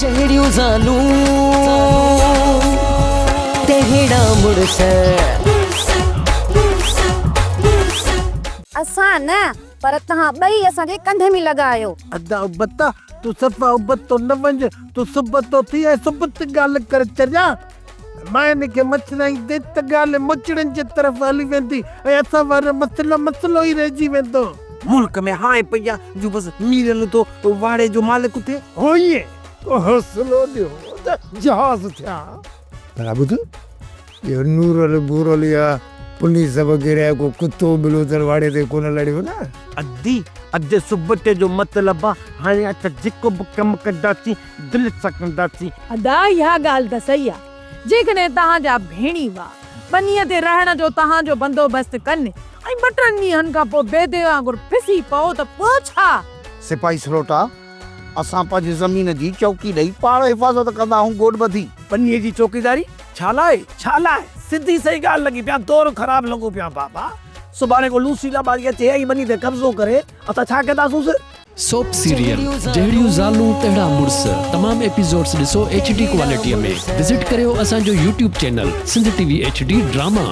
جهڙيون زالون تهڙا مڙس. اسان نه پر توهان ٻئي اسان جي ڪنڌ ۾ لڳا آهيو. ادا ابتا تون صفا ابتو نه وڃ تون سبتو ٿي ۽ سبت ڳالهه ڪر چريا. مان هن کي مڇرائيندي ته ڳالهه مچڙن جي طرف هلي ويندي ۽ اسان وارو مسئلو مسئلو ئي رهجي ويندو. ملڪ ۾ هانء پئي آ جو بس ميرل ٿو واڙي جو مالڪ ٿئي. هونئن ڪو حوصلو ڏيو ته جهاز ٿيان. ڀلا ٻڌ، اهو نورل ڀورل يا پوليس وغيره جو ڪو ڪتو ٻلو ته واڙي تي ڪونه لڙيو نه؟ ادي، ادي سبتي جو مطلب آ هاڻي اسان جيڪو به ڪم ڪنداسين دل سان ڪنداسين. ادا اها ڳالهه ته صحيح آ جيڪڏهن توهان جا ڀيڻيوا ٻنيء تي رهڻ جو توهان جو بندوبست ڪن ۽ ٻه ٽن ڏينهن کان پوء بيدي وانگر ڦسي پئو ته پوء ڇا؟ سپاهي سروٽا، اسان پنهنجي زمين جي چوڪي ڏئي پاڻ حفاظت ڪندا آهيون گوڏ ٻڌي. ٻنيء جي چوڪيداري ڇا لاء؟ ڇا لاء؟ سڌي سئي ڳالهه لڳي پيا دور خراب لڳو پيو آ بابا. سڀاڻي ڪو لوسي لٻاڙي اچي ۽ ٻني تي قبضو ڪري اسان ڇا ڪنداسونس؟ سوپ سيريل جهڙيون زالون تهڙا مڙس تمام ايپيسوڊس ڏسو ايڇ ڊي ڪوالٽي ۾ وزٽ ڪريو اسان جو YouTube channel Sindh T V H D drama.